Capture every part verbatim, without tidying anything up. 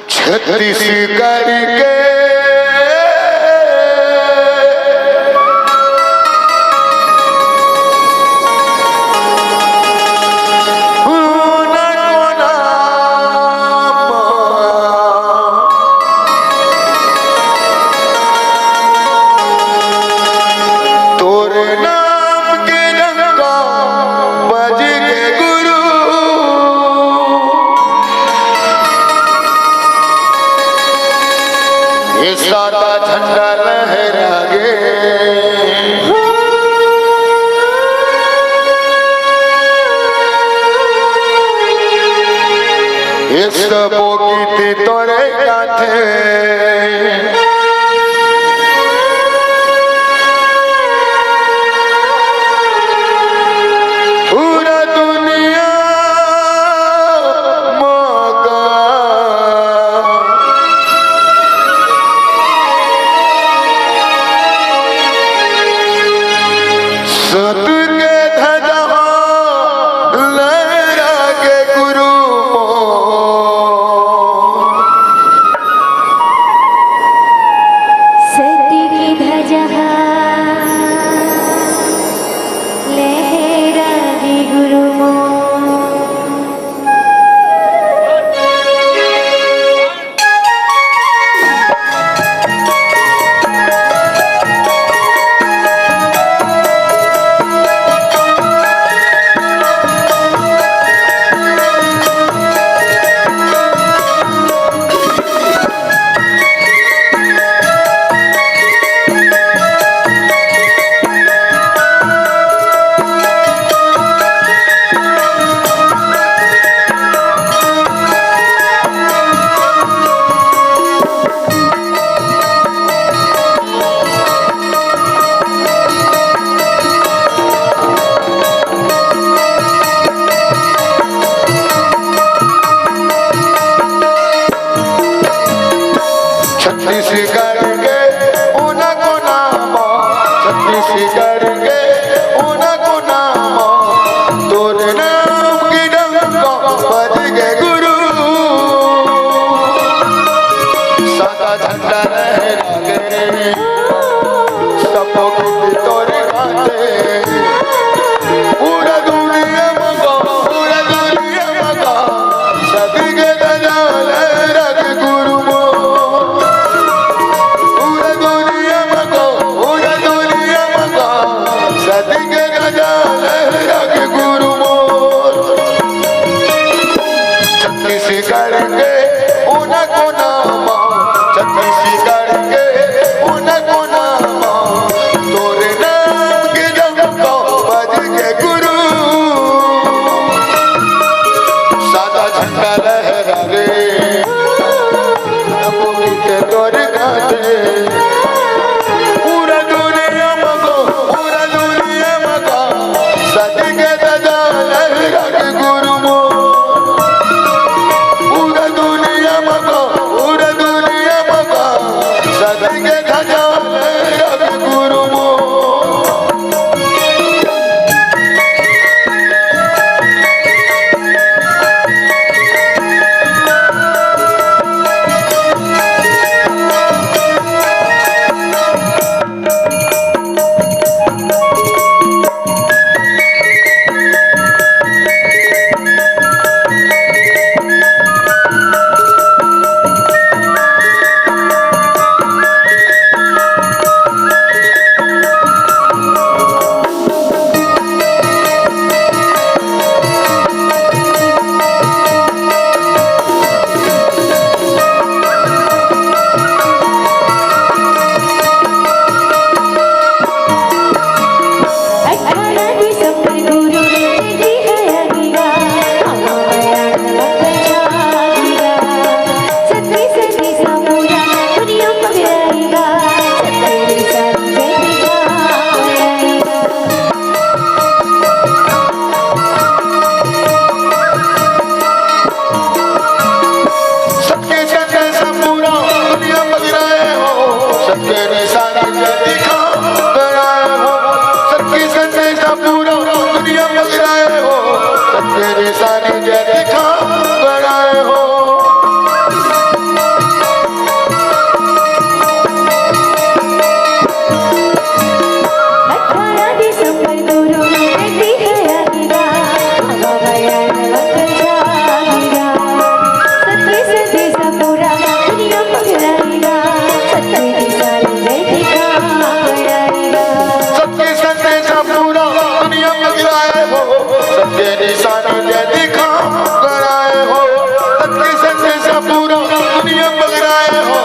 छत्तीसगढ़ के कोना कोना म तोर नाम के डंका बज गे गुरु, ये सादा झंडा लहरा गे। ये सबो गीत तोरे गाथे। पूरा दुनिया मगा सत के धजा लहरा के गुरु मोर। तेरी सारी जय दिखा गणाए हो। अठारह दिसंबर गुरु जयंती है आएगा, बाबा यार वक्त जाएगा। सत्य सत्य सा पूरा दुनिया पकड़ाएगा, सत्य की सारी जय दिखा गणाएगा। सत्य सत्य सा पूरा दुनिया पकड़ाए हो, सत्य निशान जय दिखा गणाए हो। सत्य सत्य सा पूरा दुनिया पकड़ाए हो,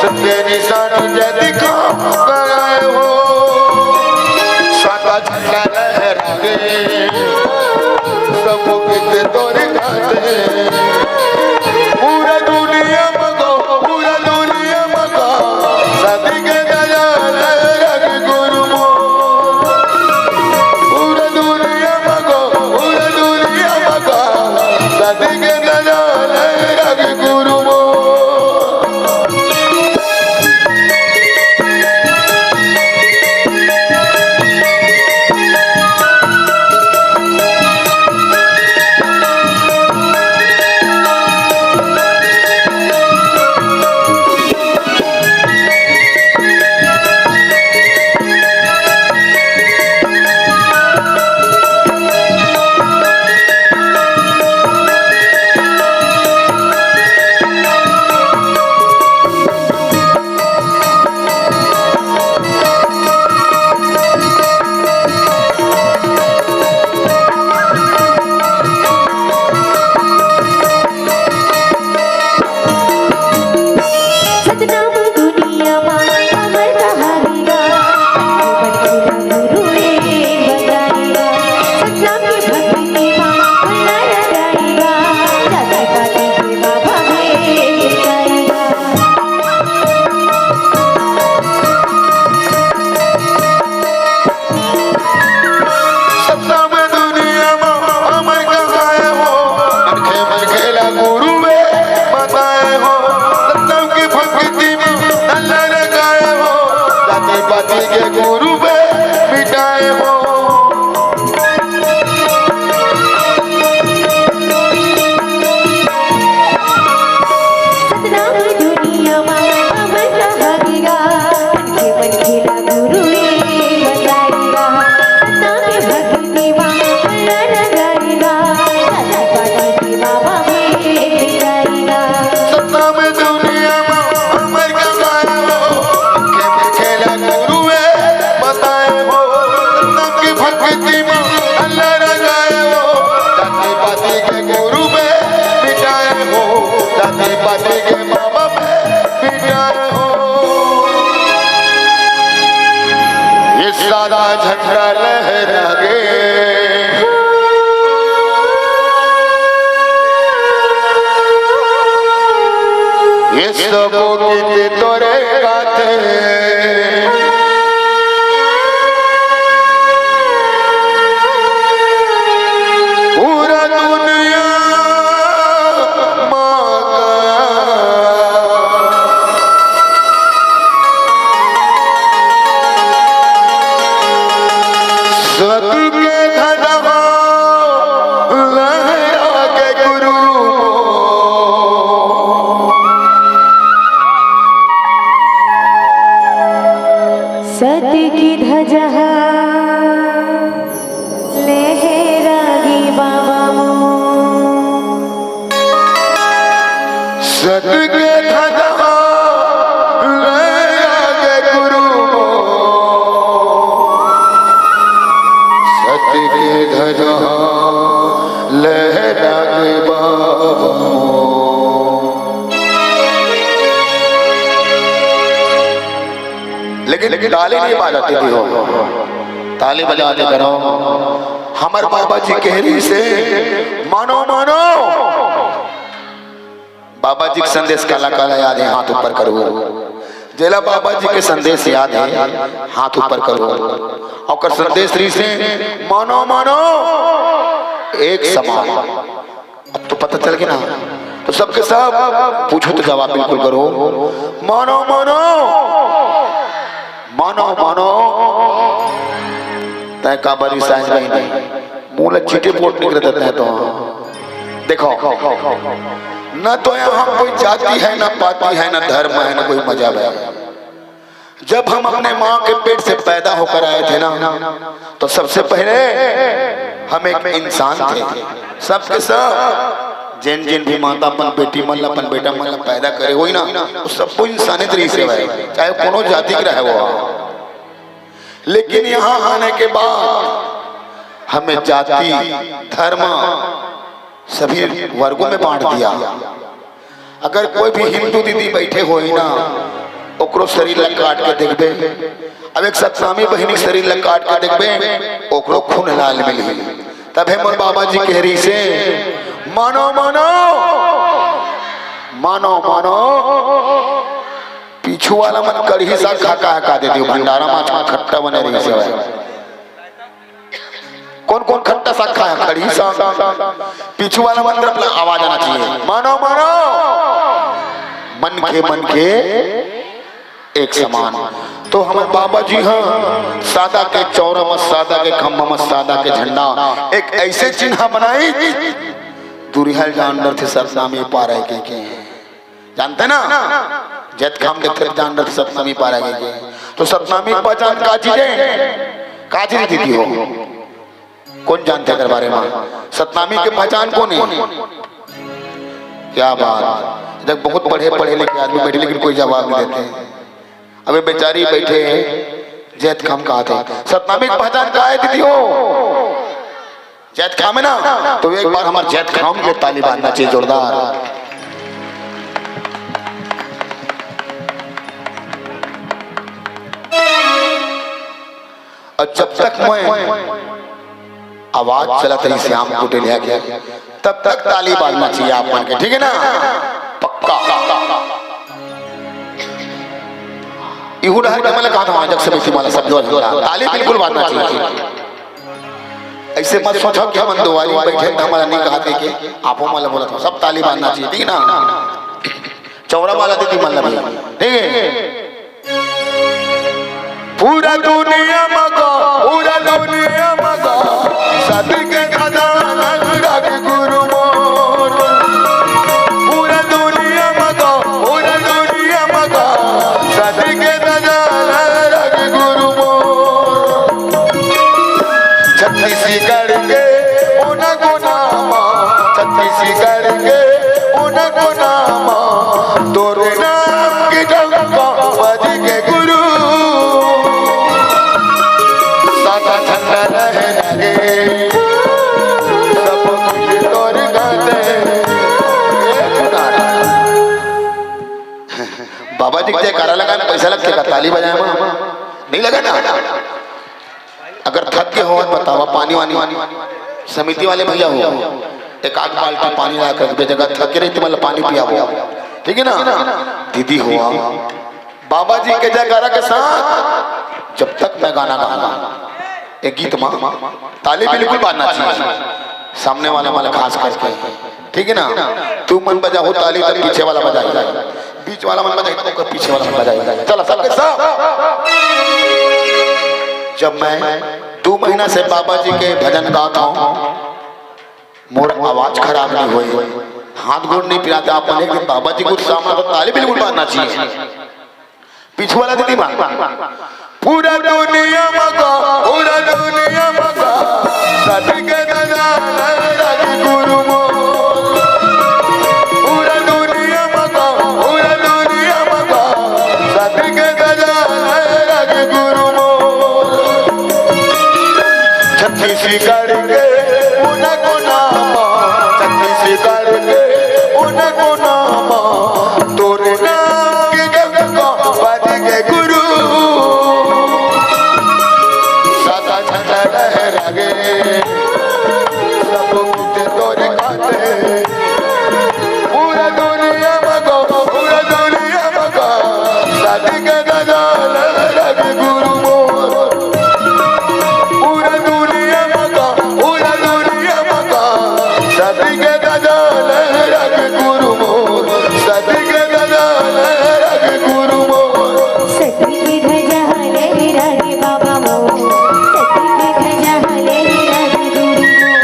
सत्य निशान जय दिखा गणाए हो। सादा झंडा लहरा के सब गीत तोरे गाते। पूरा दुनिया मगो, पूरा दुनिया मगो, सदी के दया लहरा के गुरु मो। पूरा दुनिया मगो, पूरा दुनिया मगो, सदी के दया लहरा के गुरु मो। सतनाम दुनिया मा अमर कहाएगा, जीवन की रंग रूए बताएगा। सतनाम की भक्ति मा भंडारा गाएगा, जाति पाति के बाबा भेद मिटाएगा। सत्ता में दुनिया में अमर कहाए हो, मनखे मनखे ला गुरु में बताए हो। सत्ता की भक्ति में नल्ला लगाए हो, जाति पाति के गुरु में मिटाए हो। सतनाम दुनिया मा अमर कहाएगा, मनखे मनखे ला गुरु में बताएगा। सतनाम भक्ति मा भंडारा गाएगा, जाति पाति के बाबा भेद मिटाएगा। सत्ता में दुनिया में अमर कहाए हो, के खेला गुरु है बताए हो। सत्ता की भक्ति में अल्लाह रंगाए हो, जाति पाति के गुरु में मिटाए हो, जाति पाति के बाबा में मिटाए हो। ये सादा झंडा लहरा गे, ये सबो गीत तोरे गाथे। पूरा दुनिया मा का सत के धजवा लहरा के गुरु। सत की धजवा लहरा गे बाबा मो। सत के धजवा लहरा गे गुरु मो। सत के धजवा लहरा गे बाबा मो। लेकिन, लेकिन ताली नहीं बजाते थे हो, ताली बजाते करो। हमर बाबा जी कहे रहिसे, मानो, मानो। बाबा जी के संदेश काला काला याद है, हाथ ऊपर करो। जेला बाबा जी के संदेश याद है, हाथ ऊपर करो। ओकर संदेश रहिसे, मानो, मानो, एक समान। अब तो पता चल गया ना, तो सबके सब पूछो तो जवाब बिल्कुल करो। मानो, मानो, मानो, मानो। तय काबर रिसाइस बहिनी? मुंह ला चिटे पोट निकलत है तो। देखो, न तो यहाँ कोई जाति है, न पाति है, न धर्म है, न कोई मजहब है। जब हम अपने माँ के पेट से पैदा होकर आए थे ना, तो सबसे पहले हम एक इंसान थे। सबके सब, जिन जिन भी माता अपन बेटी मन ला, अपन बेटा मन ला पैदा करे होई ना, वो सबको इंसानियत रही से भाई, चाहे कोनो जाति के रहे वो। लेकिन यहाँ आने के बाद हमें जाति, धर्म, सभी वर्गों में बांट दिया। अगर कोई भी हिंदू दीदी बैठे होई ना, ओकरो शरीर ला काट के देखबे, अब एक सतनामी बहिनी के शरीर ला काट के देखबे, ओकरो खून लाल मिलही। तभे मोर बाबा जी कह रही से, "मानो, मानो, मानो, मानो।" पीछू वाला मन कढ़ी साग खा का, का दे दियो, भंडारा माछ खट्टा बने रही से भाई। कौन कौन खट्टा साग खाया? कढ़ी साग। पीछू वाला मन तरफ ला आवाज आना चाहिए, "मानो, मानो।" मन के, मन के एक समान। तो हमर बाबा जी ह सादा के चौरा म, सादा के खंभा म, सादा के झंडा, एक ऐसे चिन्ह बनाई, दुरिहा ल जान डरथे सतनामी पारा के, के। जानते ना? जैतखाम देखते तो जान डरथे सतनामी पारा के, के। तो सतनामी के पहचान का चीज है? का चीज दीदी हो? कौन जानते एकर बारे में? सतनामी के पहचान कौन है? क्या बात। देख, बहुत पढ़े, पढ़े लिखे आदमी बैठे, लेकिन कोई जवाब नहीं देते। अबे बेचारी बैठे हैं, जैतखाम कहा थे। सतनामी की पहचान का है दीदी हो? जैतखाम है ना? तो एक बार हमारे जैतखाम के ताली बाजना चाहिए जोरदार। और जब तक मैं आवाज चलत रही श्याम कुटिलिया के, तब तक ताली बाजना चाहिए आप मन के, ठीक है ना? पक्का। इहू डहर के मन ला कहा था, जग समिति वाला सब जो है, ताली बिल्कुल बाजना चाहिए। ऐसे मत सोचो कि हमन दुआरी बैठे त हमला नहीं कहा थे के, आपो मन ला बोला था, सब ताली बाजना चाहिए, ठीक है ना? चौरा वाला दीदी मन ला भी, ठीक है? पूरा दुनिया म गा, पूरा दुनिया म गा, सती के दादा रघु गुरु मोर। पूरा दुनिया म गा, पूरा दुनिया म गा, सती के दादा रघु गुरु मोर। छत्तीसगढ़ के ओना कोना मा, छत्तीसगढ़ के ओना कोना मा, तोरे नाम के डंका बज के गुरु, सादा झंडा लहरागे, सब कुछ तोरे गाते। बाबा जी के जयकारा लगाए में पैसा लगथे का? ताली बजाए में नहीं लगे ना? अगर थक के हो, बतावा, पानी वानी, समिति वाले भैया हो, एक आध बाल्टी पानी ला कर दे, जगह थके रही, तुम्हारा पानी पियावो, ठीक है ना? दीदी हो, बाबा जी के जयकारा के साथ जब तक मैं गाना गाऊंगा, एक गीत में ताली बिल्कुल बाजना चाहिए, सामने वाला वाला खास करके, ठीक है ना? तू मन बजाहो ताली, तब पीछे वाला बजाए, बीच वाला मन बजाए, तो पीछे वाला मन बजाए। चला, सबके सब। जब मैं दू महीना से बाबा जी के भजन गात हूँ, मोर आवाज खराब नहीं होए, हाथ गोड़ नहीं पिराते, आप मन एक दिन बाबा जी के सामने तो ताली बिल्कुल बाजना चाहिए। पीछू वाला दीदी माँ। पूरा दुनिया म गा, पूरा दुनिया म गा, सती के दादा रघु गुरु मोर। पूरा दुनिया म गा, पूरा दुनिया म गा, सती के दादा रघु गुरु मोर। छत्तीसगढ़ के उनको नाम, छत्तीसगढ़ के उनको नाम, तोरे नाम के डंका बज के गुरु, सादा झंडा लहरागे, सब कुछ तोरे खाते। पूरा दुनिया म गा, पूरा दुनिया म गा, सती के दादा रघु गुरु मोर। पूरा दुनिया म गा, पूरा दुनिया म गा, सती के दादा रघु गुरु मोर, सती के दादा रघु गुरु मोर। सती के ध्वजा लहराए बाबा मोर, सती के ध्वजा लहराए गुरु मोर।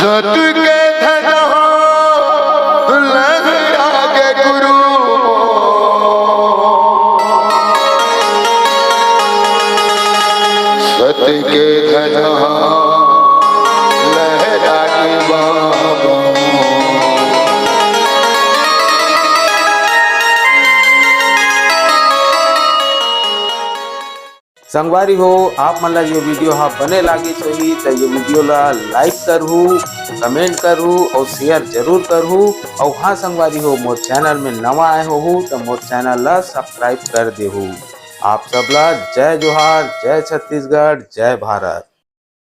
सत के ध्वजा लहरा गे गुरु, सत के ध्वजा लहरा गे बाबा। संगवारी हो, आप मन ला ये वीडियो हा बने लागिस होही त ये वीडियो ला like करहू, comment करहू और share जरूर करहू। और हाँ संगवारी हो, मोर चैनल में नवा आए होहू त मोर चैनल ला subscribe कर देहू। आप सब ला जय जोहार, जय छत्तीसगढ़, जय भारत।